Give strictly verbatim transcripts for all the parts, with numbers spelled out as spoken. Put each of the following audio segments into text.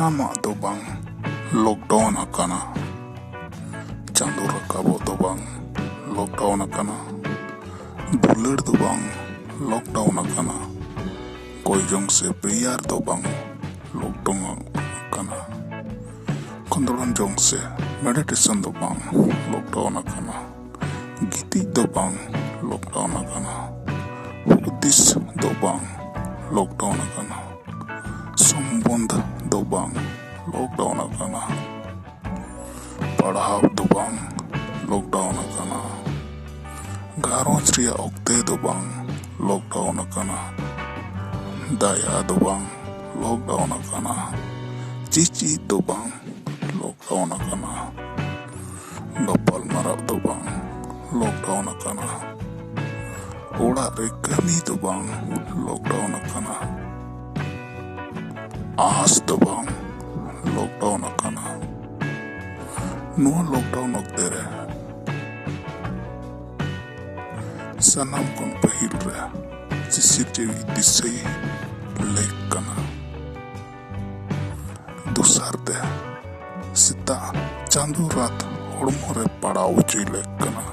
ᱥᱟᱱᱟᱢᱟᱜ ᱫᱚ ᱵᱟᱝ, ᱞᱚᱠᱰᱟᱣᱩᱱ ᱟᱠᱟᱱᱟ᱾ ᱪᱟᱸᱫᱳ ᱨᱟᱠᱟᱵᱚᱜ ᱫᱚ ᱵᱟᱝ, ᱞᱚᱠᱰᱟᱣᱩᱱ ᱟᱠᱟᱱᱟ᱾ ᱫᱩᱞᱟᱹᱲ ᱫᱚ ᱵᱟᱝ, ᱞᱚᱠᱰᱟᱣᱩᱱ ᱟᱠᱟᱱᱟ᱾ ᱠᱚᱭ ᱡᱚᱝ ᱥᱮ ᱯᱨᱮᱭᱟᱨ ᱫᱚ ᱵᱟᱝ, ᱞᱚᱠᱰᱟᱣᱩᱱ ᱟᱠᱟᱱᱟ᱾ ᱠᱷᱚᱸᱫᱽᱨᱚᱱ ᱡᱚᱝ ᱥᱮ ᱢᱮᱰᱤᱴᱮᱥᱚᱱ ᱫᱚ ᱵᱟᱝ, ᱞᱚᱠᱰᱟᱣᱩᱱ ᱟᱠᱟᱱᱟ᱾ ᱜᱤᱛᱤᱡ ᱫᱚ ᱵᱟᱝ, ᱞᱚᱠᱰᱟᱣᱩᱱ ᱟᱠᱟᱱᱟ᱾ ᱦᱩᱫᱤᱥ ᱫᱚ ᱵᱟᱝ, ᱞᱚᱠᱰᱟᱣᱩᱱ ᱟᱠᱟᱱᱟ᱾ ᱥᱚᱢᱵᱚᱱᱫᱷ ᱫᱚ ᱵᱟᱝ, ᱞᱚᱠᱰᱟᱣᱩᱱ ᱟᱠᱟᱱᱟ᱾ ᱯᱟᱲᱦᱟᱣ ᱫᱚ ᱵᱟᱝ, ᱞᱚᱠᱰᱟᱣᱩᱱ ᱟᱠᱟᱱᱟ᱾ ᱜᱷᱟᱨᱚᱸᱡᱽ ᱨᱮᱭᱟᱜ ᱚᱠᱛᱮ ᱫᱚ ᱵᱟᱝ, ᱞᱚᱠᱰᱟᱣᱩᱱ ᱟᱠᱟᱱᱟ᱾ ᱫᱟᱭᱟ ᱫᱚ ᱵᱟᱝ, ᱞᱚᱠᱰᱟᱣᱩᱱ ᱟᱠᱟᱱᱟ᱾ ᱪᱮᱪᱮᱫ ᱫᱚ ᱵᱟᱝ, ᱞᱚᱠᱰᱟᱣᱩᱱ ᱟᱠᱟᱱᱟ᱾ ᱜᱟᱯᱟᱞ ᱢᱟᱨᱟᱣ ᱫᱚ ᱵᱟᱝ, ᱞᱚᱠᱰᱟᱣᱩᱱ ᱟᱠᱟᱱᱟ᱾ ᱚᱲᱟᱜ ᱨᱮ ᱠᱟᱹᱢᱤ ᱫᱚ ᱵᱟᱝ, ᱞᱚᱠᱰᱟᱣᱩᱱ ᱟᱠᱟᱱᱟ᱾ ᱟᱸᱥ ᱫᱚ ᱵᱟᱝ, ᱞᱚᱠᱰᱟᱣᱩᱱ ᱟᱠᱟᱱᱟ᱾ ᱱᱚᱣᱟ ᱞᱚᱠᱰᱟᱣᱩᱱ ᱚᱠᱛᱮ ᱨᱮ ᱥᱟᱱᱟᱢ ᱠᱷᱚᱱ ᱯᱟᱹᱦᱤᱞ ᱨᱮ ᱥᱤᱥᱤᱨ ᱡᱤᱣᱤ ᱫᱤᱥᱟᱹᱭ ᱞᱮᱠ ᱠᱟᱱᱟ᱾ ᱫᱚᱥᱟᱨ ᱛᱮ, ᱥᱮᱛᱟᱜ ᱪᱟᱸᱫᱳ ᱨᱟᱛ ᱦᱚᱲᱢᱚ ᱨᱮ ᱯᱟᱲᱟᱣ ᱦᱚᱪᱚᱭ ᱞᱮᱠ ᱠᱟᱱᱟ᱾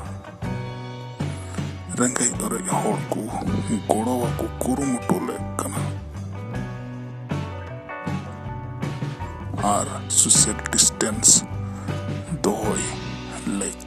ᱨᱮᱸᱜᱮᱡ ᱚᱨᱮᱡ ᱦᱚᱲ ᱠᱚ ᱜᱚᱲᱚ ᱟᱠᱚ ᱠᱩᱨᱩᱢᱩᱴᱩ ᱞᱮᱠ ᱠᱟᱱᱟ᱾ ᱟᱨ ᱥᱳᱥᱟᱞ ᱰᱤᱥᱴᱮᱱᱥ ᱫᱚᱦᱚᱭ ᱞᱮᱠ